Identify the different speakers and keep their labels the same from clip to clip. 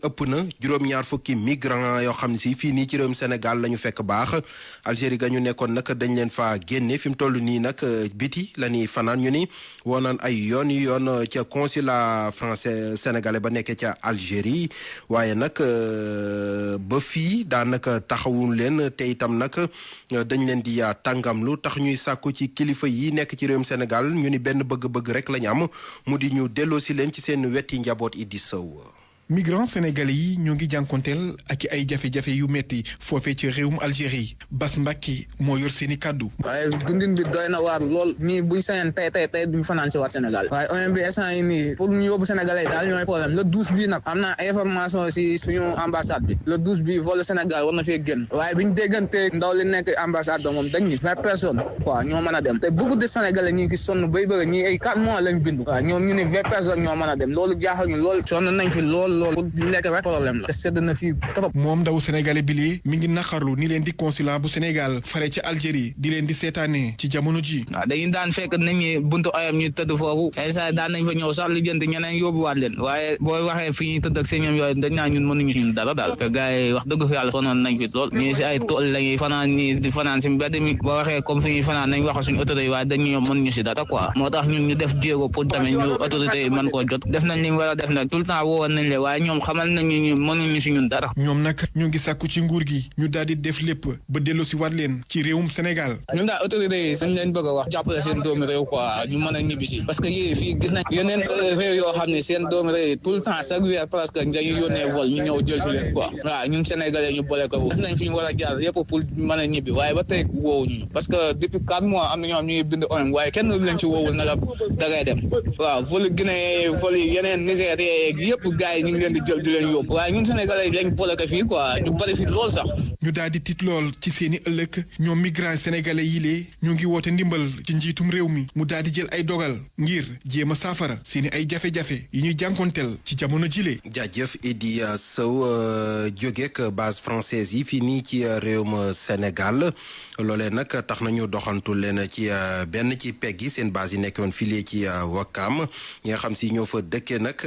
Speaker 1: ëpp na juróom-ñaar fukki migrants yoo xam ne si fii nii ci réewum Sénégal la ñu fekk baax Algérie ga ñu nekkoon nag dañ leen fa génne fi mu toll nii nag biti la ñuy fanaan ñu ni woonaan ay yoon ca consulat français sénégalais ba nekkee ca Algérie waaye nag ba fii daanaka taxawul leen te itam nag dañ leen di tàngamlu tax ñuy sàkku ci kilifa yi nekk ci réewum Sénégal ñu ni benn bëgg-bëgg rek la ñu am mu di ñu delloosi leen ci seen weti njaboot Idi Sow.
Speaker 2: migrants sénégalais yi ñoo ngi jànkonteel ak ay jafe-jafe yu metti foofee ci réewum Algérie Bas Mbàkke moo yor seeni kàddu.
Speaker 3: waaye dundin bi doy na waar lool nii buñ sañoon tey duñ fanaan si waat Sénégal waaye OM bi instant yi nii pour ñu yóbbu Sénégalais yi daal ñooy problème le 12 bi nag am na information si suñu ambassade bi le 12 bi vol Sénégal war na fee génn waaye biñ déggante ndaw li nekk ambassade ba moom dañ ni 20 personnes quoi ñoo mën a dem te beaucoup de Sénégalais ñi ngi sonn bay bëgg ñii ay 4 mois lañ bindu waaw ñoom ñu ne 20 personnes ñoo mën a dem loolu jaaxal ñu lool sonn nañ fi loolu lekk rek problème la te sedd na fii trop.
Speaker 2: moom ndaw sénégalais bi lee mi ngi naqarlu ni leen di consulat bu Sénégal fare ci Algérie di leen di seetaane ci jamono ji.
Speaker 3: waaw dañu daan fekk nit ñi buntu ayam ñu tëdd foofu ay saa daan nañ fa ñëw sax li jënd ñeneen yóbbuwaat leen waaye boo waxee fi ñuy tëdd ak seen ñoom yooyu dañ naa ñun mënuñu ñun dara daal te gars yi wax dëgg fi yàlla sonoon nañ fi lool ñii si ay tool lañuy fanaan ñii di fanaan si mbedd mi boo waxee comme fi ñuy fanaan nañ wax suñu autorité yi waaye dañ ñoom mënuñu si dara quoi moo tax ñun ñu def jéego pour tamit ñu autorité yi mën koo jot def nañ li ñu war a def nag tout le temps woowoon nañ leen waaye ñoom xamal nañ ñu mënuñu si ñun dara.
Speaker 2: ñoom nag ñoo ngi sàkku ci nguur gi ñu daal di def lépp ba dellu si waat leen ci réewum Sénégal.
Speaker 3: ñun daal autorité yi sañ leen bëgg a wax jàppale seen doomi réew quoi ñu mën a ñibbisi parce que yii fii gis nañ yeneen réew yoo xam ne seen doomi réew tout le temps chaque weer presque dañuy yónnee vol ñu ñëw jël si leen quoi waaw ñun Sénégalais ñu boole ko gis nañ fi ñu war a jaar yëpp pour mën a ñibbi waaye ba tey woowuñu parce que depuis 4 mois am na ñoo xam ñu ngi bind OM waaye kenn du leen ci woowul na la dangay dem waaw vol Guinée vol yeneen Nigéria yëpp gars yi ñu ngi leen di jël di leen yóbbu waaye ñun Sénégalais yi lañ boole ko fii quoi ñu bari fi lool sax.
Speaker 2: ñu daal di tiit lool ci seeni ëllëg ñoom migrants sénégalais yi lee ñu ngi woote ndimbal ci njiitum réew mi mu daal di jël ay dogal ngir jéem a saafara seeni ay jafe-jafe yi ñuy jànkonteel ci jamono jile.
Speaker 1: jaajëf Idi Sow jógeek base française yi fii nii ci réewum Sénégal loolee nag tax nañu doxantu leen ci benn ci pegg yi seen base yi nekkoon file ci Wakam ñi nga xam si ñoo fa dëkkee nag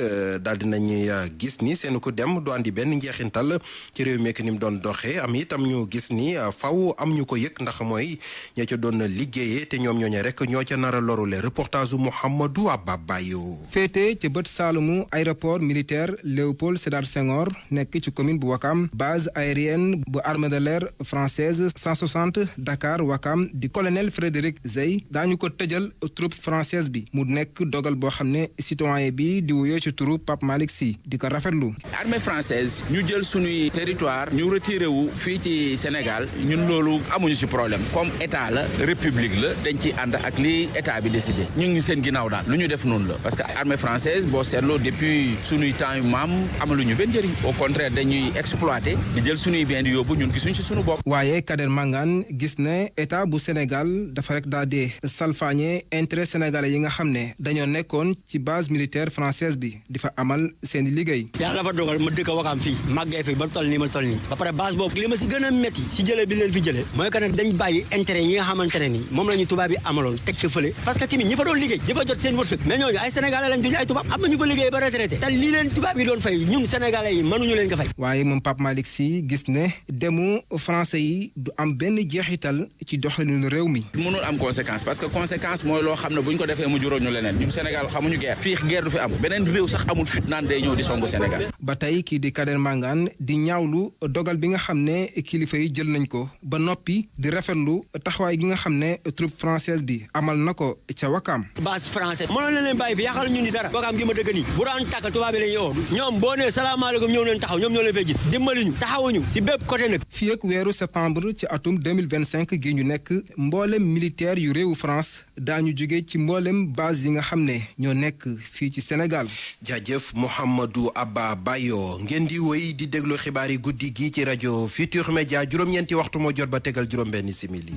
Speaker 1: daal di nañuy gis ni seen ko dem du andi benn njeexintal ci réew mi ni mu doon doxee am itam ñu gis ni faw am ñu ko yëg ndax mooy ña ca doon liggéeyee te ñoom ñooñu rek ñoo ca nar a lorule reportage Mouhamadou Abba Bayo.
Speaker 4: féete ca bët saalumu aéroport militaire Léopold Sédar Senghor nekk ci commune bu Wakam base aérienne bu armée de l'air française 160 Dakar Wakam di colonel Frédéric Zey daañu ko tëjal troupe française bi mu nekk dogal boo xam ne citoyen bi di wuyoo ci turu Pape Malick Sy di ko rafetlu.
Speaker 5: armée française ñu jël suñuy territoire ñu retiré wu fii ci Sénégal ñun loolu amuñu ci problème comme état la république la dañ ciy ànd ak li état bi décidé ñu ngi seen ginnaaw daal lu ñu def noonu la parce que armée française boo seetloo depuis suñuy temps yu maam amaluñu benn njëriñ au contraire dañuy exploité di jël suñuy bien di yóbbu ñun gisuñ ci suñu bopp.
Speaker 4: waaye Kader Mangane gis ne état bu Sénégal dafa rek daal di salfaañe intérêt sénégalais yi nga xam ne dañoo nekkoon ci base militaire française bi di fa amal seen liggéey.
Speaker 6: yàlla dafa dogal ma dëkk Wakam fii màggee fii ba toll nii ma toll nii ba pare base boobu li ma si gën a métti si jëlee bi leen fi jëlee mooy que nag dañ bàyyi intérêt yi nga xamante ne nii moom la ñu tubaab yi amaloon teg ko fële parce que tamit ñi fa doon liggéey di fa jot seen wërsëg mais ñooñu ay sénégalais lañ duñu ay tubaab am na ñu fa liggéey ba retraité te lii leen tubaab yi doon fay ñun sénégalais yi mënuñu leen ko fay.
Speaker 4: waaye moom Pape Malick Sy gis ne demu français yi du am benn jeexital ci doxalinu réew mi.
Speaker 5: mënul am conséquence parce que conséquence mooy loo xam ne bu ñu ko defee mu juróom ñu leneen ñun Sénégal xamuñu guerre fii guerre du fi am beneen réew sax amul fit naan day ñëw di songu Sénégal.
Speaker 4: ba tey kii di Kader Mangane di ñaawlu dogal bi nga xam ne kilifa yi jël nañ ko ba noppi di rafetlu taxawaay gi nga xam ne troupe française bi amal na ko ca Wakam.
Speaker 6: base française mënoon na leen bàyyi fi yàqal ñu ni dara Wakam gi ma dëgg nii bu daan tàkk tubaab bi lañuy oo ñoom boo nee salaamaaleykum ñëw leen taxaw ñoom ñoo leen fay jit dimbali ñu taxawuñu si bépp côté nag.
Speaker 4: fii ak weeru septembre ci atum 2025 gi ñu nekk mboolem militaire yu réewu France daañu jóge ci mboolem base yi nga xam ne ñoo nekk fii ci Sénégal.
Speaker 1: jaajëf Mouhamadou Abba Bayo ngeen di wéy di déglu xibaar yi guddi gi ci rajo Futur Média juróom-ñeenti waxtu moo jot ba tegal juróom-benn simili.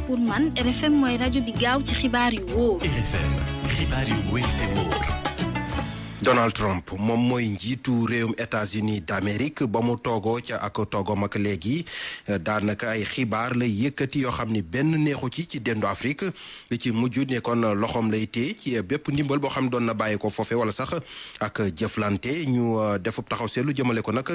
Speaker 7: pour man RFM mooy rajo bi gaaw ci xibaar yu wóor.
Speaker 8: RFM xibaar yu wóor te wóor.
Speaker 1: Donald Trump moom mooy njiitu réewum États-Unis d'Amérique ba mu toogoo ca ak toogoom ak léegi daanaka ay xibaar lay yëkkati yoo xam ni benn neexu ci dendu Afrique li ci mujj ne kon loxoom lay téye ci bépp ndimbal boo xam ne doon na bàyyi ko foofe wala sax ak jëflante ñu defub taxaw seetlu jëmale ko nag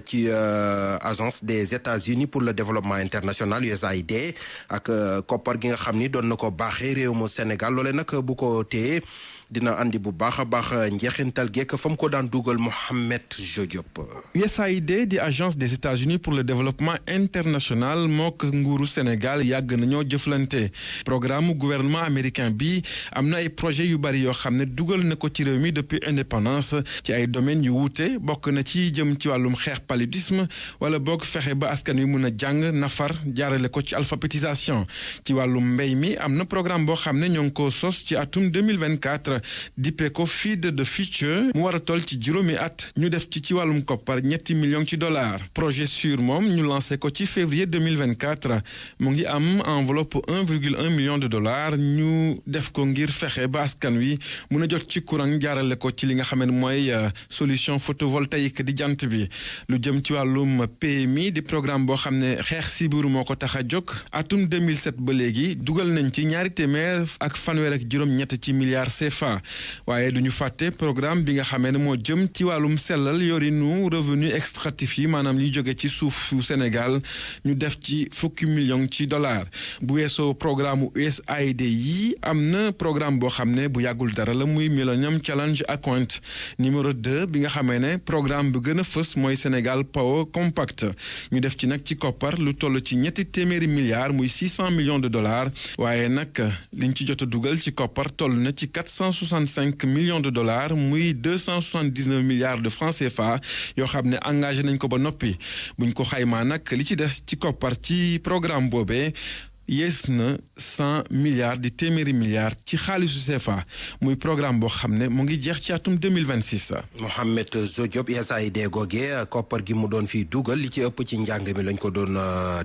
Speaker 1: ci agence des États-Unis pour le développement international USAID ak koppar gi nga xam ni doon na ko baaxee réewum Sénégal loole nag bu ko téye dina andi bu baax a baax njeexintal geek fa mu ko daan dugal Mohamed Diop.
Speaker 2: USAID di agence des États-Unis pour le développement international mook nguuru Sénégal yàgg nañoo jëflante programme gouvernement américain bi am na ay projet yu bari yoo xam ne dugal na ko ci réew mi depuis indépendance ci ay domaines yu wuute bokk na ci jëm ci wàllum xeex paludisme wala boog fexe ba askan wi mun a jàng nafar jaarale ko ci alphabétisation ci wàllum mbéy mi am na programme boo xam ne ñoo ngi ko sos ci atum 2024 dippee ko Feed the Future mu war a toll ci juróomi at ñu def ci wàllum koppar $3 millions projet sur moom ñu lancé ko ci février 2024 mu ngi am enveloppe $1,1 million ñu def ko ngir fexe ba askan wi mun a jot ci courant jaarale ko ci li nga xam ne mooy solution photovoltaïque di jant bi lu jëm ci wàllum PMI di programme boo xam ne xeex sibiru moo ko tax a jóg atum 2007 ba léegi dugal nañ ci $200 ci milliards CFA waaye duñu fàtte programme bi nga xamee ne moo jëm ci wàllum sellal yorinu revenu extractif yi maanaam liy jóge ci suufu Sénégal ñu def ci $10 millions bu weesoo programme USAID yi am na programme boo xam ne bu yàggul dara la muy Millennium Challenge Account numéro 2 bi nga xamee ne programme bu gën a fës mooy Sénégal Power Compact ñu def ci nag ci koppar lu toll ci $200 milliards muy $600 millions waaye nag liñ ci jot a dugal ci koppar toll na ci $465 millions muy $279 milliards de francs CFA yoo xam ne engagé nañ ko ba noppi buñ ko xaymaa nag li ci des ci koppar ci programme boobee yées na $100 milliards di $100 milliards ci xaalisu CFA muy programme boo xam ne mu ngi jeex ci atum 2026.
Speaker 1: Mohamed Diop USAID googe koppar gi mu doon fii dugal li ci ëpp ci njàng mi lañ ko doon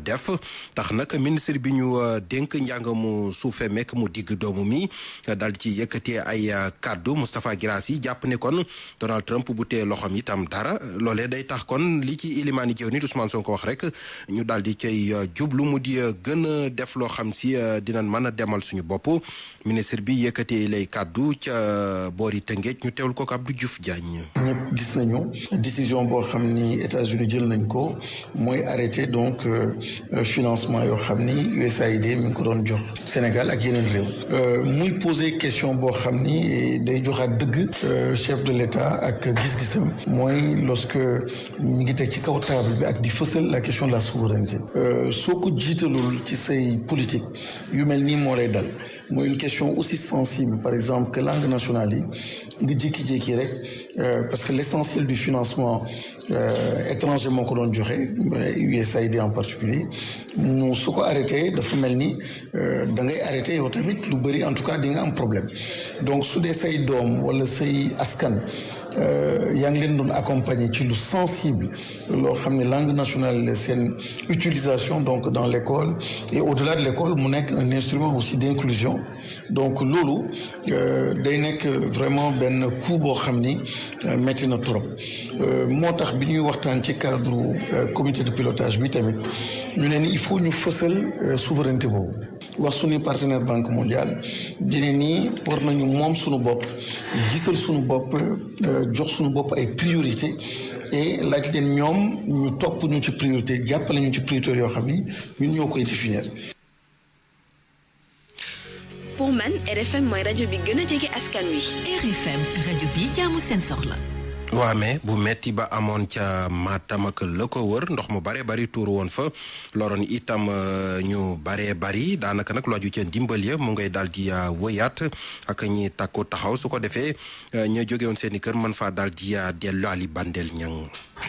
Speaker 1: def tax nag ministre bi ñu dénk njàng mu suufe mekk mu digg doomu mi daal ci yëkkatee ay kaddu Moustapha Guirassy jàpp ne kon Donald Trump bu tee loxoom itam dara loolee day tax kon li ci ilimaani jëw nit Ousmane Sonko wax rek ñu daal di cay jublu mu di gën a def loo xam si dinañ mën a demal suñu bopp ministre bi yëkkatee lay kàddu ca boori Tëngéej ñu teewul ko Abdou Diouf Diagne.
Speaker 8: ñëpp gis nañu décision boo xam ni États-Unis jël nañ ko mooy arrêté donc financement yoo xam ni USAID mi ngi ko doon jox Sénégal ak yeneen réew muy poser question boo xam ni day joxaat dëgg chef de l'État ak gis-gisam mooy lorsque mi ngi teg ci kaw table bi ak di fësal la question de la souveraineté soo ko jiitalul ci say politique yu mel nii moo lay dal mooy une question aussi sensible par exemple que langue nationale yi nga jékki-jékki rek parce que l'essentiel du financement étranger moo ko doon joxe USAID en particulier mu su ko arrêté dafa mel ni da ngay arrêté yow tamit lu bëri en tout cas di nga am problème donc su dee say doom wala say askan yaa ngi leen doon accompagner ci lu sensible loo xam ne langue nationale seen utilisation donc dans l'école et au-delà de l'école mu nekk un instrument aussi d'inclusion donc loolu day nekk vraiment benn coup boo xam ni métti na trop moo tax bi ñuy waxtaan ci cadre comité de pilotage bi tamit ñu ne ni il faut ñu fësal souveraineté boobu wax suñuy partenaire banque mondiale dine nii war nañu moom suñu bopp gisal suñu bopp jox suñu bopp ay priorité et laaj leen ñoom ñu topp ñu ci priorité jàppale ñu ci priorité yoo xam ni ñun ñoo koy définir.
Speaker 7: pour man RFM mooy rajo bi gën a jege askan wi.
Speaker 9: RFM rajo bi jaamu seen soxla.
Speaker 1: waame bu metti ba amoon ca Matam ak la ko wër ndox mu bare bari tuur woon fa loroon itam ñu bare bari daanaka nag lu aju ca ndimbal ya mu ngay daal di wëyaat ak ñi takku taxaw su ko defee ña jóge woon seen i kër mën faa daal di dellu Ali Bandel ñang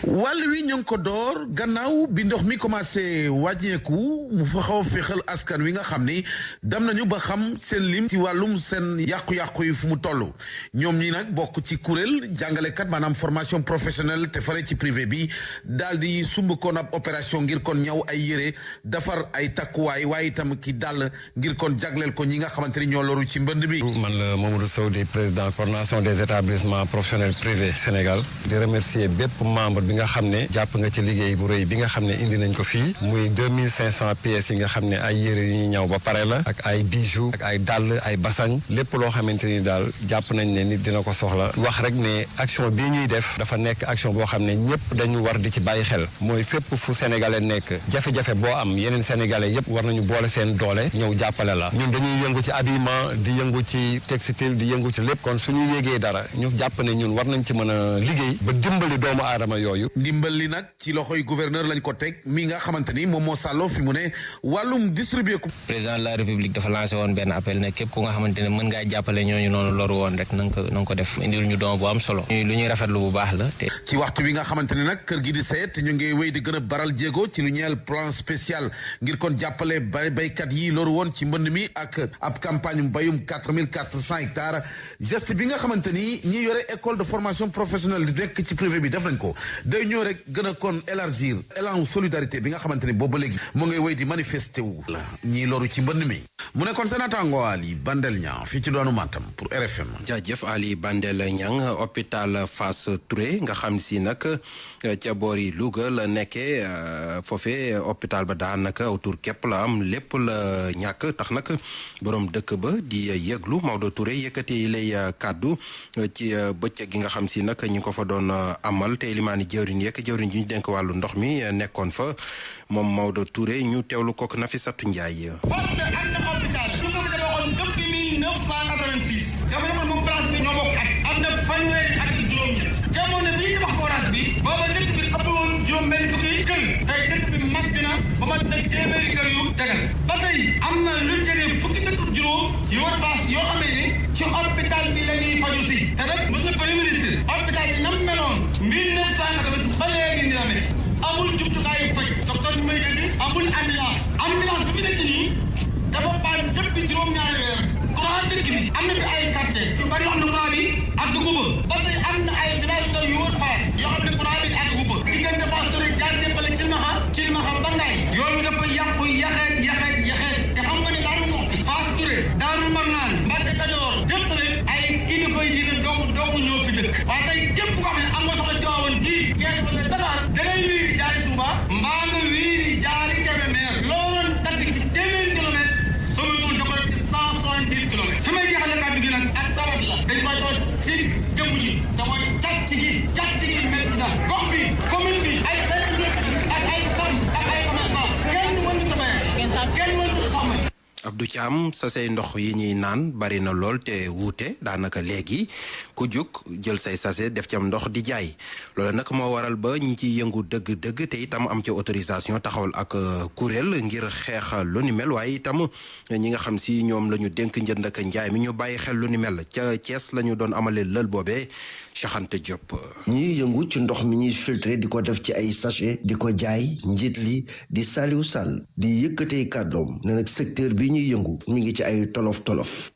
Speaker 10: wàll wi ñu ngi ko door gannaaw bi ndox mi commencé wàññeeku mu fa xaw a féexal askan wi nga xam ni dem nañu ba xam seen lim ci wàllum seen yàqu-yàqu yi fu mu toll ñoom ñi nag bokk ci kuréel jàngalekat maanaam formation professionnelle te fare ci privé bi daal di sumb koon ab opération ngir kon ñaw ay yére defar ay takkuwaay waaye itam ki dàll ngir kon jagleel ko ñi nga xamante ni ñoo loru ci mbënd mi.
Speaker 11: man la Mamadou Sow di président coordination des établissements professionnels privés Sénégal di remercier bépp membre bi nga xam ne jàpp nga ci liggéey bu rëy bi nga xam ne indi nañ ko fii muy 2500 pièces yi nga xam ne ay yére yu ñuy ñaw ba pare la ak ay bijoux ak ay dàll ay basañ lépp loo xamante ni daal jàpp nañ ne nit dina ko soxla wax rek ne action bii ñuy def dafa nekk action boo xam ne ñëpp dañu war di ci bàyyi xel mooy fépp fu sénégalais nekk jafe-jafe boo am yeneen sénégalais yëpp war nañu boole seen doole ñëw jàppale la ñun dañuy yëngu ci habillement di yëngu ci textile di yëngu ci lépp kon suñu yégee dara ñu jàpp ne ñun war nañ ci mën a liggéey ba dimbali doomu aadama yooyu.
Speaker 10: ndimbal li nag ci loxoy gouverneur lañ ko teg mi nga xamante ni moom moo sàlloo fi mu ne wàllum distribuer ko.
Speaker 12: président de la république dafa lancé woon benn appel ne képp ku nga xamante ne mën ngaa jàppale ñooñu noonu loru woon rek na nga ko def indil ñu don bu am solo. lu ñuy rafetlu bu baax la te. ci
Speaker 10: waxtu wi nga xamante ne nag kër gi di seet ñu ngi wéy di gën a baral jéego ci lu ñeel plan spécial ngir kon jàppale baykat yi loru woon ci mbënd mi ak ab campagne bayum 4400 hectares geste bi nga xamante ni ñi yore école de formation professionnelle di nekk ci privé bi def nañ ko day ñëw rek gën a kon élargir élan solidarité bi nga xamante ni boobu ba léegi mu ngay wéy di manifesté wu la ñii loru ci mbënd mi mu nekkoon seen naataango Ali Bandel Niang fii ci doonu Matam pour RFM.
Speaker 1: jaajëf Ali Bandel Niang hôpital Fass Touré nga xam si nag ca boori Louga la nekkee foofee hôpital ba daanaka autour képp la am lépp la ñàkk tax nag borom dëkk ba di yëglu Maodo Touré yëkkati lay kàddu ci bëccëg gi nga xam si nag ñi ko fa doon amal te limaani jëwriñ yeeg jëwriñ ji ñu denk wàllu ndox mi nekkoon fa moom Maodo Touré ñu teewlu kook Nafissatou Ndiaye.
Speaker 13: dafa demoon moom place bi ñoo bokk at am na fanweeri at ak juróom-ñett jamono bii ñu wax forage bi booba dëkk bi ëpp woon juróom-benn fukki kër tey dëkk bi màgg na ba mat na téeméeri kër yu tegal ba tey am na lu jege fukki dëkk ak juróom yu war faas yoo xam ne ci hôpital bi la ñuy faju si te nag monsieur le premier ministre hôpital bi nam meloon 1986 ba léegi ni la mel amul jumtukaayu faj docteur bi may dégg amul ambulance bi fi nekk nii dafa paan depuis juróom-ñaari weer courant dëkk bi am na fi ay quartier yu bari yoo xam ne courant bi ak dugub ba tey am na ay village ndaw yu wër Fass yoo xam ne courant bi ak dugub diggante Fass Touré jaar fale Cilmaxa ba Ngaay yooyu dafa yàqu yaxeet te xam nga ne Daaru Muxti Fass Touré Daaru Marnaan Mbàkke Kajoor jëpp rek ay kilifa yi diine doomu ñoo fi dëkk waaye tey képp koo xam ne am nga soxla Tiwaawan bii Cees wala Dakar dangay wiiri jaari Touba mbaa nga wiiri jaari Kébémer loolu dagg ci téeméeri kilomètre fi may jeexal kàddu gi nag ak tawat la dañ koy doon ci jëmm ji te mooy càcc gi métti na gox bi commune bi ay ak ay sàmm ak ay commerçant kenn mënut a béy kenn mënut a sàmm.
Speaker 1: Abdou Thiam sa say ndox yi ñuy naan bari na lool te wuute daanaka léegi ku jug jël say sachet def ci am ndox di jaay loolu nag moo waral ba ñi ciy yëngu dëgg-dëgg te itam am ci autorisation taxawal ak kuréel ngir xeex lu ni mel waaye itam ñi nga xam si ñoom la ñu dénk njënd ak njaay mi ñu bàyyi xel lu ni mel ca Thiès la ñu doon amalee lël boobee Cheikh Anta Diop.
Speaker 14: ñiy yëngu ci ndox mi ñuy filtré di ko def ci ay sachet di ko jaay njiit li di Saliou Sall di yëkkatee kàddoom ne nag secteur bi ñuy yëngu mi ngi ci ay tolof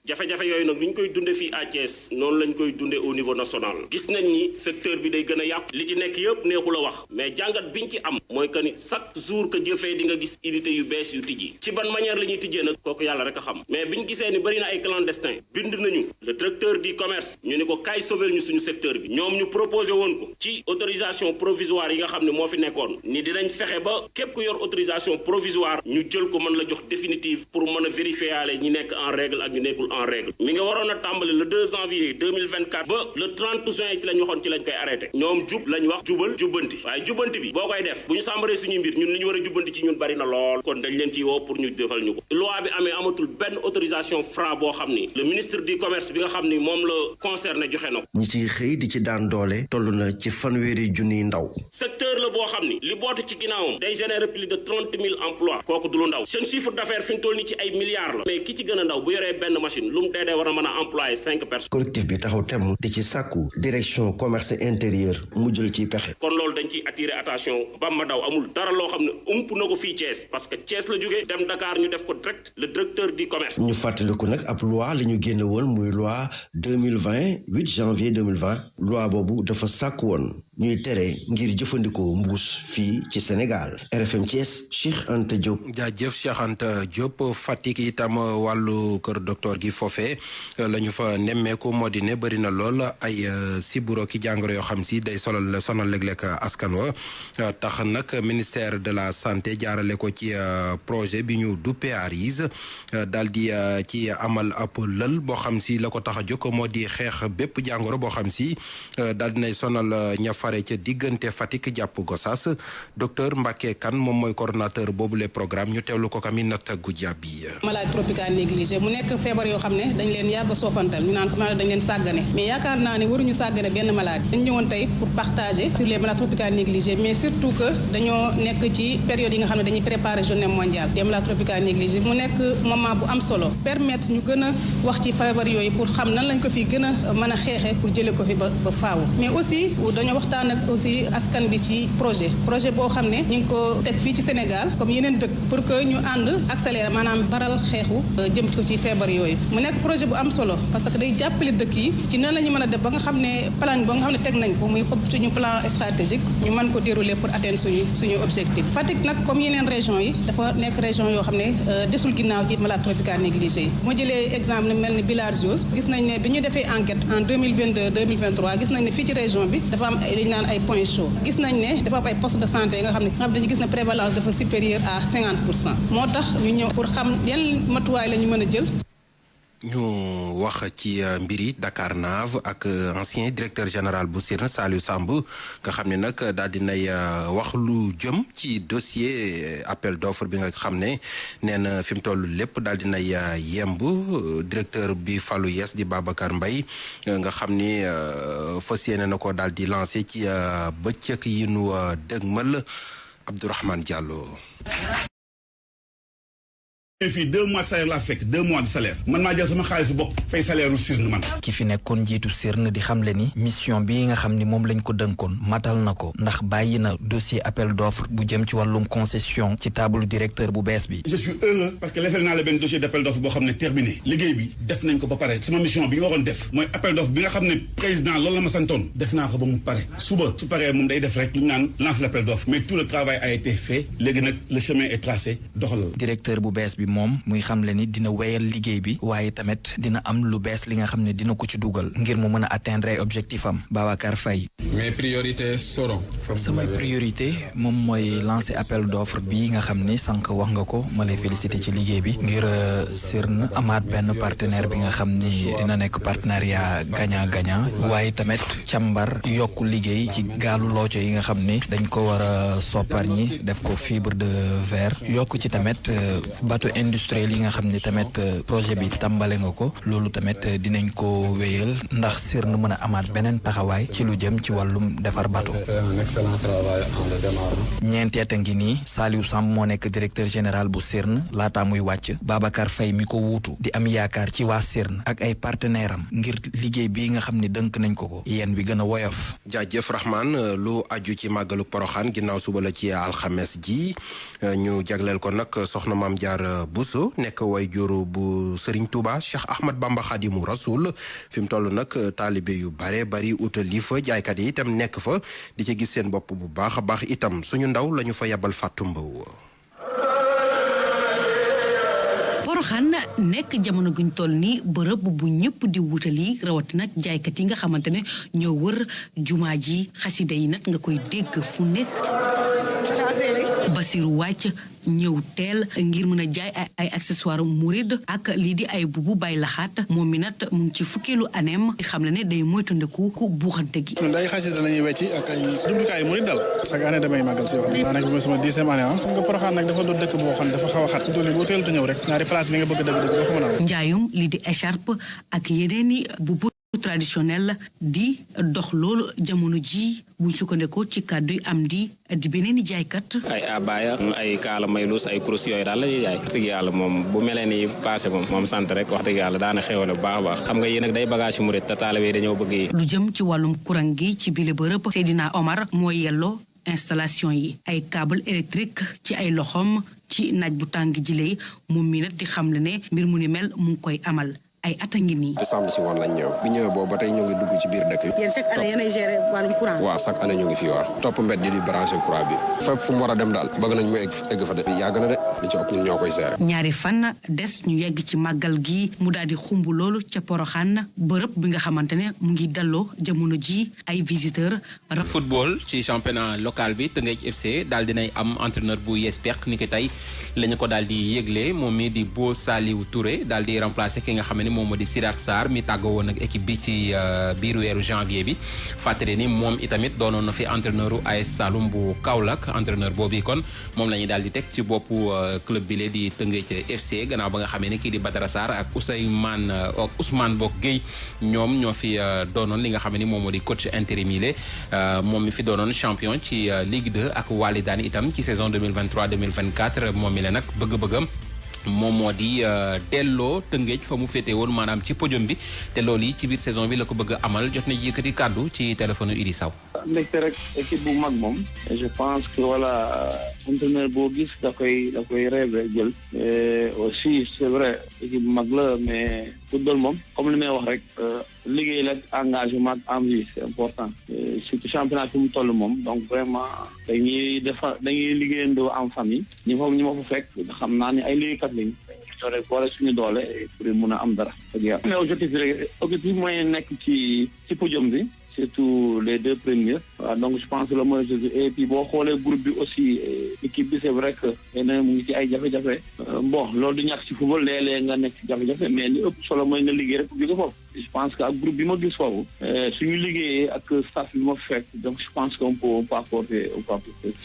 Speaker 15: jafe-jafe yooyu nag ni ñu koy dunde fii à Thiès noonu lañ koy dunde au niveau national gis nañ ni secteur bi day gën a yàqu li ci nekk yëpp neexul a wax mais jàngat biñ ci am mooy que ni chaque jour que jëfee di nga gis unité yu bees yu tijji ci ban manière la ñuy tijjee nag kooku yàlla rek a xam mais biñ gisee ni bëri na ay clandestin bind nañu le directeur du commerce ñu ni ko kaay sauver ñu suñu secteur bi ñoom ñu proposé woon ko ci autorisation provisoire yi nga xam ne moo fi nekkoon ni dinañ fexe ba képp ku yor autorisation provisoire ñu jël ko mën la jox définitive pour mën a vérifier yaale ñi nekk en règle ak ñu nekkul en règle mi nga waroon a tàmbali le 2 janvier 2024 ba le 30 juin ci lañ waxoon ci lañ koy arrêté ñoom jub lañ wax jubal jubbanti waaye jubbanti bi boo koy def bu ñu sàmbaree suñuy mbir ñun li ñu war a jubbanti ci ñun bari na lool kon dañ leen ciy woo pour ñu defal ñu ko loi bi amee amatul benn autorisation Fra boo xam ni le ministre du commerce bi nga xam ni moom la concerné joxe na ko
Speaker 14: ñi ciy xëy di ci daan doole toll na ci fanweeri junniy ndaw
Speaker 15: secteur la boo xam ni li bootu ci ginnaawam day générer plus de 30 000 emplois kooku du lu ndaw seen chiffre d'affaires fi ñu toll ni ci ay milliards la mais ki ci gën a ndaw bu yoree benn machine lu mu dee war a mën a employer 5 personnes.
Speaker 14: collectif bi taxaw temm di ci sàkku direction commerce intérieur mu jël ci pexe.
Speaker 15: kon loolu dañ ciy attirer attention Bamba Daw amul dara loo xam ne ump na ko fii Thiès parce que Thiès la jógee dem Dakar ñu def ko direct le directeur du commerce.
Speaker 14: ñu fàttaliku nag ab loi la ñu génne woon muy loi 2020 8 janvier 2020 loi boobu dafa sàkk woon ñuy tere ngir jëfandikoo mbuus fii ci Sénégal. RFM Thiès Cheikh Anta Diop.
Speaker 1: jaajëf Cheikh Anta Diop Fatick itam wàllu kër docteur gi foofee la ñu fa nemmeeku moo di ne bëri na lool ay siburo ki jàngoro yoo xam si day sonal léeg-léeg askan wa tax nag ministère de la santé jaarale ko ci projet bi ñu duppee ARIS daal di ci amal ab lël boo xam si la ko tax a jóg moo di xeex bépp jàngoro boo xam si daal dinay sonal ña fare ca diggante Fatick jàpp Gossas docteur Mbacké Kane moom mooy coordonnateur boobu les programme ñu teewlu ko Aminata Goudiaby.
Speaker 16: maladie tropicale négligée mu nekk feebar yoo xam ne dañ leen yàgg soofantal ñu naan ko dañ leen sàggane mais yaakaar naa ne waruñu sàggane benn maladie dañ ñëwoon tey pour partager sur les maladies tropicales négligées mais surtout que dañoo nekk ci période yi nga xam ne dañuy préparer journée mondiale des maladies tropicales négligées mu nekk moment bu am solo permettre ñu gën a wax ci feebar yooyu pour xam nan lañ ko fi gën a mën a xeexee pour jëlee ko fi ba faaw mais aussi dañoo waxtaan ak aussi askan bi ci projet boo xam ne ñu ngi ko teg fii ci Sénégal comme yeneen dëkk pour que ñu ànd accélérer maanaam baral xeexu jëm ko ci feebar yooyu mu nekk projet bu am solo parce que day jàppale dëkk yi ci nan la ñu mën a def ba nga xam ne plan ba nga xam ne teg nañ ko muy suñu plan stratégique ñu mën ko dérouler pour atteindre suñu objectif Fatick nag comme yeneen région yi dafa nekk région yoo xam ne desul ginnaaw ci maladies tropicales négligées yi bu ma jëlee exemple mel ni bilharziose gis nañ ne bi ñu defee enquête en 2022 2023 gis nañ ne fii ci région bi dafa am dañu naan ay points chauds gis nañ ne dafa am ay postes de santé nga xam ne dañu gis ne prévalence dafa supérieure à 50% moo tax ñu ñëw pour xam yan matuwaay la ñu mën a jël.
Speaker 1: ñu wax ci mbiri Dakarnave ak ancien directeur général bu SIRN Saliou Samb nga xam ne nag daal dinay wax lu jëm ci dossier appel d'offre bi nga xam ne nee na fi mu toll lépp daal dinay yemb directeur bi falu yees di Babacar Mbaye nga xam ni fas yéene na ko daal di lancé ci bëccëg yi nu dëgmal Abdourahmane Diallo.
Speaker 17: fii 2 mois de salaire laa fekk 2 mois de salaire man maa jël sama xaalis bopp fay salaire u SIRN man.
Speaker 18: ki fi nekkoon njiitu SIRN di xamle ni mission bi nga xam ni moom lañ ko dënkoon matal na ko ndax bàyyi na dossier appel d'offre bu jëm ci wàllum concession ci table directeur bu bees bi.
Speaker 17: je suis heureux parce que lesel naa la benn dossier d'appel d'offre boo xam ne terminé liggéey bi def nañ ko ba pare sama mission bi ñu waroon def mooy appel d'offre bi nga xam ne président loolu la ma santoon def naa ko ba mu pare suba su paree moom day def rek lu ñu naan lance l'appel d'offre mais tout le travail a été fait léegi nag le chemin est tracé doxalal.
Speaker 18: directeur bu bees bi moom muy xamle ni dina wéyal liggéey bi waaye tamit dina am lu bees li nga xam ne dina ko ci dugal ngir mu mën a atteindre ay objectif am Babacar Faye.
Speaker 19: mes priorités seront.
Speaker 18: samay priorité moom mooy lancer appel d'offre bi nga xam ni sànq wax nga ko ma lay féliciter ci liggéey bi ngir SIRN amaat benn partenaire bi nga xam ni dina nekk partenariat gagnant-gagnant waaye tamit càmbar yokku liggéey ci gaalu looco yi nga xam ni dañ ko war a soppar ñi def ko fibre de verre yokk ci tamit bateau industriel yi nga xam ni tamit projet bi tàmbale nga ko loolu tamit dinañ ko wéyal ndax SIRN mën a amaat beneen taxawaay ci lu jëm ci wàllum defar bateau.
Speaker 19: un excellent travail en le démarrant.
Speaker 18: ñeenteet a ngi nii Saliou Samb moo nekk directeur général bu SIRN laataa muy wàcc Babacar Faye mi ko wuutu di am yaakaar ci waa SIRN ak ay partenaire am ngir liggéey bi nga xam ni dënk nañ ko yéen bi gën a woyof.
Speaker 1: jaajëf Rahman lu aju ci màggalu Poroxaan ginnaaw suba la ci alxames ji ñu jagleel ko nag soxna Maam Jaara Bousso nekk way juru bu Serigne Touba Cheikh Ahmad Bamba Khadimu Rasoul fi mu toll nag taalibe yu bare bari utal li fa jaaykat yi itam nekk fa di ci gis seen bopp bu baax a baax itam suñu ndaw lañu fa yabal Fatou Mbow.
Speaker 20: Poroxaan nekk jamono guñ toll ni bërëb bu ñëpp di wutali rawatina nag jaaykat yi nga xamante ne ñoo wër jumaa ji xasida yi nag nga koy dégg fu nekk. Basiru wàcc ñëw teel ngir mën a jaay ay accessoires mouride ak lii di ay bubu bay laxaat moom mi nag mu ngi ci fukkeelu aneem xam ne day moytandiku ku buuxante gi.
Speaker 21: ñun day xasida la ñuy wecci ak ay jumtukaay mouride dal chaque année damay màggal si wax daanaka mooy sama 10e année nga Poroxaan nag dafa doon dëkk boo xam dafa xaw a xat doole boo teel te ñëw rek ñaari place bi nga bëgg dëgg doo ko mën a am.
Speaker 20: njaayum lii di écharpe ak yeneen i bubu traditionnel di dox loolu jamono ji buñ sukkandekoo ci kàddu am di beneen i jaaykat.
Speaker 12: ay abaya ay kaala maylus ay kurus yooyu daal la ñuy jaay. wax dëgg yàlla moom bu melee ni passé moom sant rek wax dëgg yàlla daana xewale bu baax a baax xam nga yéen nag day bagage yu murit te taalibe dañoo bëgg yi.
Speaker 20: lu jëm ci wàllum courant gi ci bile bërëb Seydina Omar moo yelloo installation yi ay câble électrique ci ay loxoom ci naaj bu tàng jilee moom mi nag di xamle ne mbir mu ni mel mu ngi koy amal ay at a ngi nii.
Speaker 3: décembre si woon lañ ñëw bi ñëwee boobu ba tey ñu ngi dugg ci biir dëkk bi.
Speaker 22: yéen chaque année yéenay gérer wàllum courant.
Speaker 3: waaw chaque année ñu ngi fii waaw topp mbedd di branché courant bi fépp fu mu war a dem daal bëgg nañ mu egg fa de yàgg na de li ci ëpp ñun ñoo koy gérer.
Speaker 20: ñaari fan des ñu yegg ci màggal gi mu daal di xumb loolu ca Poroxaan bërëb bi nga xamante ne mu ngi dalloo jamono ji ay visiteurs.
Speaker 23: football ci championnat local bi Teungueth FC daal dinay am entraîneur bu yees peq ni ki tey la ñu ko daal di yëgle moom mii di Bo Saliou Touré daal di remplacer ki nga xam ne moom moo di Sidath Sarr mi tàggoo woon ak équipe bi ci biir weeru janvier bi fàttali ni moom itamit doonoon na fi entraîneur u AS Saloum bu Kaolack entraîneur boobu kon moom la ñuy daal di teg ci boppu club bi lee di Teungueth FC gannaaw ba nga xamee ne kii di Badara Sarr ak Ousmane Bok Gueye ñoom ñoo fi doonoon li nga xam ne moom moo di coach intérim yi moom mi fi doonoon champion ci Ligue 2 ak Walidane itam ci saison 2023-2024 moom mi la nag bëgg-bëggam moom moo di delloo Tëngéej fa mu féete woon maanaam ci podium bi te loolu yi ci biir saison bi la ko bëgg amal jot na yëkkati kàddu ci téléphone Idi Saw.
Speaker 24: mbégte rek équipe bu mag moom je pense que voilà entraîneur boo gis da koy rêvé jël aussi c'est vrai équipe bu mag la mais football moom comme li may wax rek liggéey la engagement ak envie c'est important surtout championnat fi mu toll moom donc vraiment dañuy liggéeyandoo en famille ñi ma fa fekk xam naa ni ay liggéeykat lañu ñoo rek boole suñu doole pour mun a am dara dëgg yàlla mais objectif mooy nekk ci podium bi surtout les deux premiers waaw donc je pense que le mooy et puis boo xoolee groupe bi aussi équipe bi c'est vrai que xëy mu ngi ci ay jafe-jafe bon loolu du ñàkk ci football léeg-léeg nga nekk ci jafe-jafe mais li ëpp solo mooy nga liggéey rek jóge foofu je pense que ak groupe bi ma gis foofu suñu liggéeyee ak staff bi ma fekk donc je pense qu'on peut apporter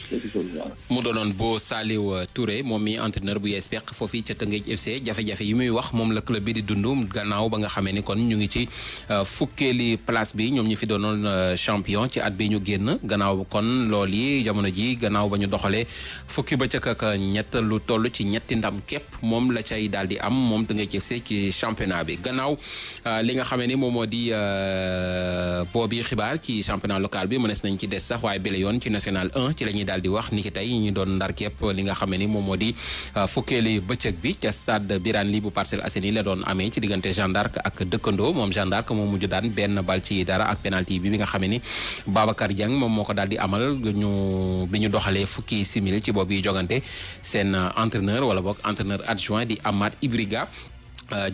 Speaker 24: quelque chose voilà.
Speaker 23: mu doonoon Bo Saliou Touré moom mi entraîneur bu yees peq foofu ca Teungueth FC jafe-jafe yi muy wax moom la club bi di dund gannaaw ba nga xamee ni kon ñu ngi ci fukkeeli place bi ñoom ñi fi doonoon champion ci at bi ñu génn gannaaw kon lool yi jamono ji gannaaw ba ñu doxalee fukki bëccëg ak ñett lu toll ci ñetti ndam képp moom la cay daal di am moom Teungueth FC ci championnat bi gannaaw li nga xamee ni moom moo di boobi xibaar ci championnat local bi mënees nañ ci des sax waaye bile yoon ci national 1 ci la ñuy daal di wax ni ki tey ñu doon ndar képp li nga xamee ni moom moo di fukkeeli bëccëg bi ca stade Birane Ly bu Parcelles Assainies la doon amee ci diggante Jeanne d'Arc ak dëkkandoo moom Jeanne d'Arc moo mujj daan benn bal ci dara ak penalty bi nga xamee ni Babacar Dieng moom moo ko daal di amal bi ñu doxalee fukki simili ci boobu yi jogante seen entraîneur wala boog entraîneur adjoint di Amad Ibriga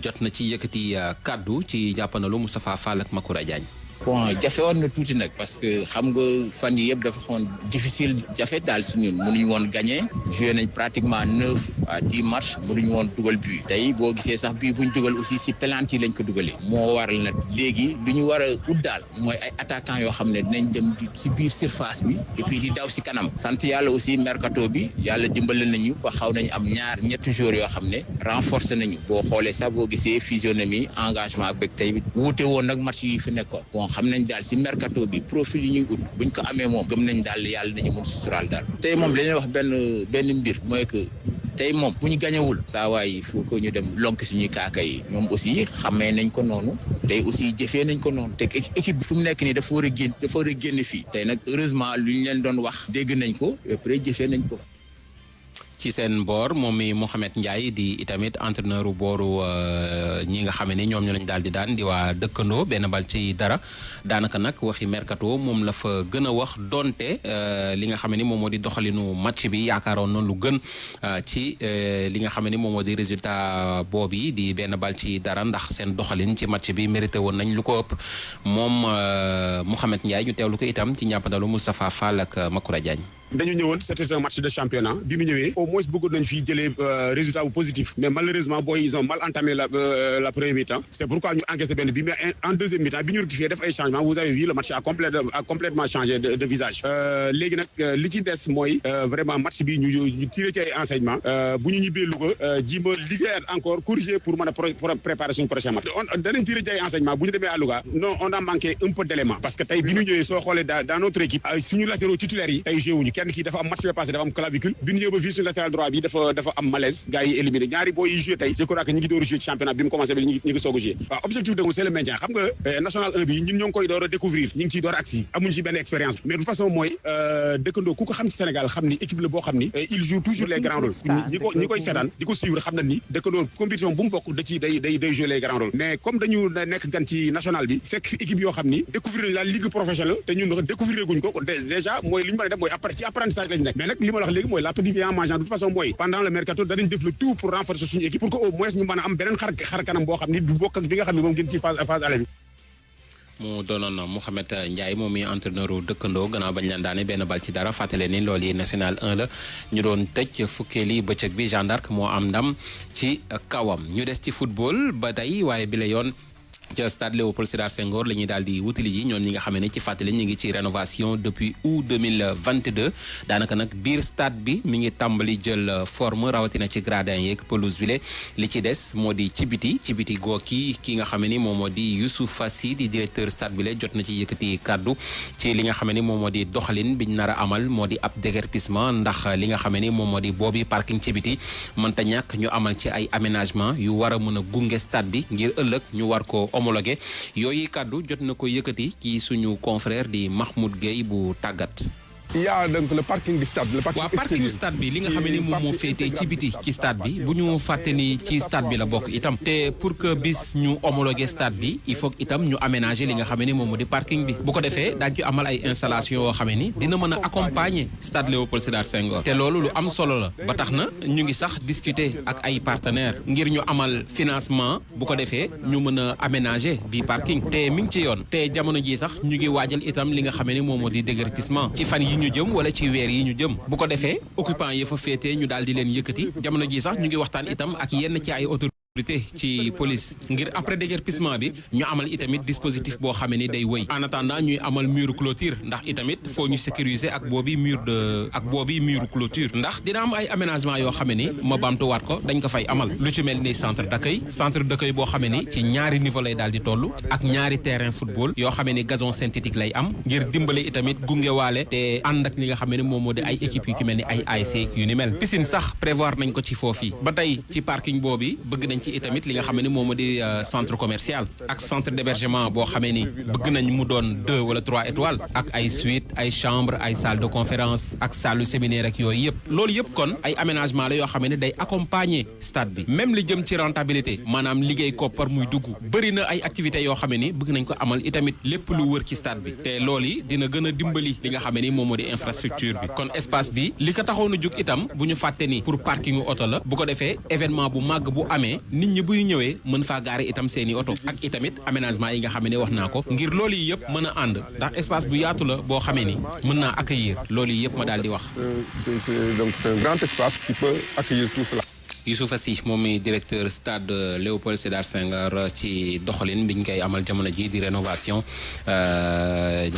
Speaker 23: jot na ci yëkkati kaddu ci jàppandalu Moustapha Fall ak Makoura Diagne.
Speaker 25: bon jafe woon na tuuti nag parce que xam nga fan yi yëpp dafa xoon difficile jafe daal si ñun mënuñu woon gagné joué nañ pratiquement 9 à 10 matchs mënuñu woon dugal but tey boo gisee sax bii buñ dugal aussi si penalty yi lañ ko dugalee moo waral nag léegi lu ñu war a ut daal mooy ay attaquants yoo xam ne dinañ dem si biir surface bi et puis di daw si kanam sant yàlla aussi mercato bi yàlla dimbale nañu ba xaw nañu am ñetti joueurs yoo xam ne renforcé nañu boo xoolee sax boo gisee physionomie engagement ak tey wuute woon nag match yi fi nekkoon xam nañ daal si mercato bi profil yi ñuy ut buñ ko amee moom gëm nañ daal yàlla nañu mën suturaal daal tey moom dañuy wax benn mbir mooy que tey moom bu ñu gañewul saa waay il faut que ñu dem lonk suñuy kaaka yi ñoom aussi xamee nañ ko noonu tey aussi jëfee nañ ko noonu te équipe bi fu mu nekk nii dafa war a génn fii tey nag heureusement lu ñu leen doon wax dégg nañ ko et après jëfee nañ ko.
Speaker 23: ci seen boor moom mi Mouhamed Ndiaye di itamit entraîneur booru ñi nga xam ne ñoom ñu lañ daal di daan di waa dëkkandoo benn bal ci dara daanaka nag waxi mercato moom la fa gën a wax donte li nga xam ne moom moo di doxalinu match bi yaakaaroon noonu lu gën ci li nga xam ne moom moo di résultat boobu di benn bal ci dara ndax seen doxalin ci match bi mérité woon nañ lu ko ëpp moom Mouhamed Ndiaye ñu teewlu ko itam ci njàppandalu Moustapha Fall ak Makoura Diagne.
Speaker 2: dañu ñëwoon c'était un match de championnat bi mu ñëwee au moins bëggoon nañ fi jëlee résultat bu positif mais malheureusement booy ils ont mal entamé la première mi-temps c'est pourquoi ñu encaissé benn bi mais en deuxième mi-temps bi ñu rectifié def ay changements vous avez vu le match a complètement changé de visage léegi nag li ci des mooy vraiment match bi ñu tiré ci ay enseignements bu ñu ñibbee Louga ji ma liggéeyaat encore corriger pour mën a préparer suñu prochain match danañ tiré ci ay enseignements bu ñu demee à Louga non on a manqué un peu d'éléments parce que tey bi ñu ñëwee soo xoolee dans notre équipe suñu latéraux titulaires yi tey joué wuñu kenn kii dafa am match bi passé dafa am clavicule bi ñu ñëw ba fii suñu latéral droit bi dafa am malaise gars yi éliminé ñaari booy yi joué tey je crois que ñi ngi door a joué ci championnat bi mu commencé ba ñi ngi soog a joué waaw objectif de c'est le maintien xam nga national 1 bi ñun ñoo ngi koy door a découvrir ñi ngi ciy door a agsi amuñ ci benn expérience mais de toute façon mooy dëkkandoo ku ko xam ci Sénégal xam ni équipe la boo xam ni il joue toujours les grands rôles ñi koy seetaan di ko suivre xam na ni dëkkandoo compétition bu mu bokk da ci day jouer les grands rôles mais comme dañu nekk gan ci national bi fekk fi équipe yoo xam ni découvrir nañ la ligue professionnelle te ñun découvrir guñ ko déjà mooy li ñu mën a def mooy ci apprentissage lañ nekk mais nag li ma la wax léegi mooy la petite vie en mangeant de toute façon mooy pendant le mercato danañ def le tout pour renforcer suñu équipe pour que au moins ñu mën a am beneen xar kanam boo xam ni du bokk ak bi nga xam ne moom gën ci phase aller bi.
Speaker 23: mu doonoon Mouhamed Ndiaye moom mi entraîneur dëkkandoo gannaaw bañ leen daane benn bal ci dara fàttale ni loolu yi national 1 la ñu doon tëj fukkeeli bëccëg bi Jeanne d'Arc moo am ndam ci kawam ñu des ci football ba tey waaye bi la yoon ca stade Léopold Sédar Senghor la ñuy daal di wutali ji ñoom ñi nga xam ne ci fàttali ñu ngi ci rénovation depuis août 2022 daanaka nag biir stade bi mi ngi tàmbali jël forme rawatina ci gradin yeeg pelouse bi li ci des moo di ci biti goo ki nga xam ne ni moom moo di Youssoufa Sy di directeur stade bi jot na ci yëkkati kàddu ci li nga xam ne ni moom moo di doxalin biñ nar a amal moo di ab déguerpissement ndax li nga xam ne ni moom moo di boobi parking ci biti mënta ñàkk ñu amal ci ay aménagement yu war a mën a gunge stade bi ngir ëllëg ñu war ko homologué yooyu kàddu jot na ko yëkkati ci suñu confrère di Mahmoud Gueye bu tàggat.
Speaker 3: il y a donc le parking du stade.
Speaker 23: waaw parking stade bi li nga xam ne moom moo féetee ci biti ci stade bi bu ñu fàtte ni ci stade bi la bokk itam te pour que bis ñu homologué stade bi il faut itam ñu aménager li nga xam ne moom moo di parking bi bu ko defee daañu ci amal ay installation yoo xam ni dina mën a accompagner stade Léopold Sédar Senghor te loolu lu am solo la ba tax na ñu ngi sax discuter ak ay partenaires ngir ñu amal financement bu ko defee ñu mën a aménager bi parking te mi ngi ci yoon te jamono ji sax ñu ngi waajal itam li nga xam ne moom moo di déguerpissement ci fan yi ñu jëm wala ci weer yi ñu jëm bu ko defee occupant yi fa féetee ñu daal di leen yëkkati jamono ji sax ñu ngi waxtaan itam ak yenn ci ay autorité ci police ngir après déguerpissement bi ñu amal itamit dispositif boo xamee ni day wëy en attendant ñuy amal mur clôture ndax itamit foo ñu sécuriser ak boobi mur clôture ndax dina am ay aménagement yoo xamee ni ma baamtuwaat ko dañ ko fay amal lu ci mel ni centre d'accueil boo xamee ni ci ñaari niveau lay daal di toll ak ñaari terrain football yoo xamee ni gazon synthétique lay am ngir dimbale itamit gungewaale te ànd ak li nga xamee ni moom moo di ay équipes yu ci mel ni ay ASC yu ni mel piscine sax prévoir nañ ko ci foofu ba tey ci parking boobu bëgg nañ ci itamit li nga xam ne moom moo di centre commercial ak centre d'hébergement boo xamee ni bëgg nañ mu doon 2 wala 3 étoiles ak ay suite ay chambre ay salle de conférence ak salle séminaire ak yooyu yëpp loolu yëpp kon ay aménagement la yoo xamee ne day accompagner stade bi même li jëm ci rentabilité maanaam liggéey koppar muy dugg bëri na ay activités yoo xamee ni bëgg nañ ko amal itamit lépp lu wër ci stade bi te loolu yi dina gën a dimbali li nga xamee ni moom moo di infrastructure bi kon espace bi li ko taxoon a jug itam bu ñu fàtte ni pour parkingu oto la bu ko defee événement bu màgg bu amee nit ñi buy ñëwee mën faa gaare itam seeni oto ak itamit aménagement yi nga xam ne wax naa ko ngir loolu yi yëpp mën a ànd ndax espace bu yaatu la boo xamee ni mën naa accueillir loolu yi yëpp ma daal di wax.
Speaker 3: Donc c'est un grand espace qui peut accueillir tout cela.
Speaker 23: Youssoufa Sy moom mi directeur stade Léopold Sédar Senghor ci doxalin biñ koy amal jamono ji di rénovation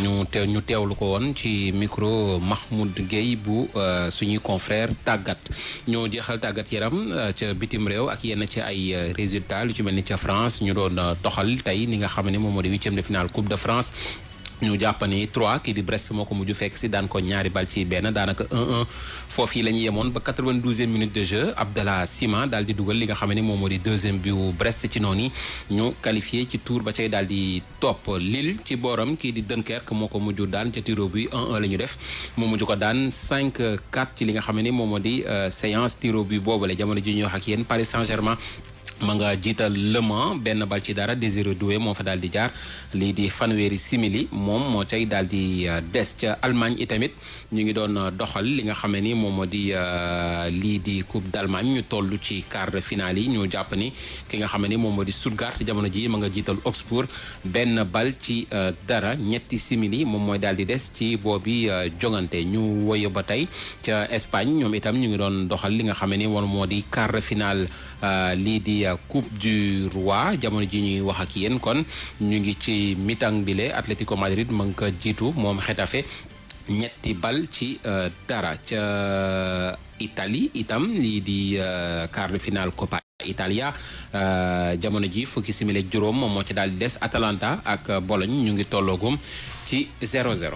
Speaker 23: ñu teewlu ko woon ci micro Mahmoud Gueye bu suñuy confrère tàggat ñoo jeexal tàggat yaram ca bitim réew ak yenn ci ay résultats lu ci mel ni ca France ñu doon doxal tey ni nga xam ne moom moo di 8e de finale Coupe de France. ñu jàpp ni 3 kii di Brest moo ko mujj fekk si daan ko ñaari bal ci benn daanaka 1-1 foofu yi la ñu yemoon ba 92e minute de jeu Abdallah Sima daal di dugal li nga xam ne moom moo di 2e bu Brest ci noonu ñu qualifié ci tour ba cay daal di topp Lille ci booram kii di Dunkerque moo ko mujj daan ca tiro bi 1-1 la ñu def moo mujj ko daan 5-4 ci li nga xam ne moom moo di séance tiro bi boobale jamono ji ñuy wax ak yéen Paris Saint-Germain ma nga jiital Le Mans benn bal ci dara. Désiré Doué moo fa daal di jaar lii di fanweeri simili moom moo cay daal di des. ca Allemagne itamit ñu ngi doon doxal li nga xam ne ni moom moo di lii di Coupe d'Allemagne ñu toll ci quart de finale yi ñu jàpp ni ki nga xam ne ni moom moo di Stuttgart jamono ji ma nga jiital Augsbourg benn bal ci dara. ñetti simili moom mooy daal di des ci boobi jongante. ñu woye ba tey ca Espagne ñoom itam ñu ngi doon doxal li nga xam ne ni moom moo di quart de finale lii di Coupe du Roi jamono ji ñuy wax ak yéen kon ñu ngi ci mi-temps bile Atlético Madrid ma nga ko jiitu moom Getafe ñetti bal ci dara. ca Italie itam lii di quart de finale Coppa Italia jamono ji fukki simili ak juróom moom moo ci daal di des. Atalanta ak Bologne ñu ngi tolloogum ci 0-0.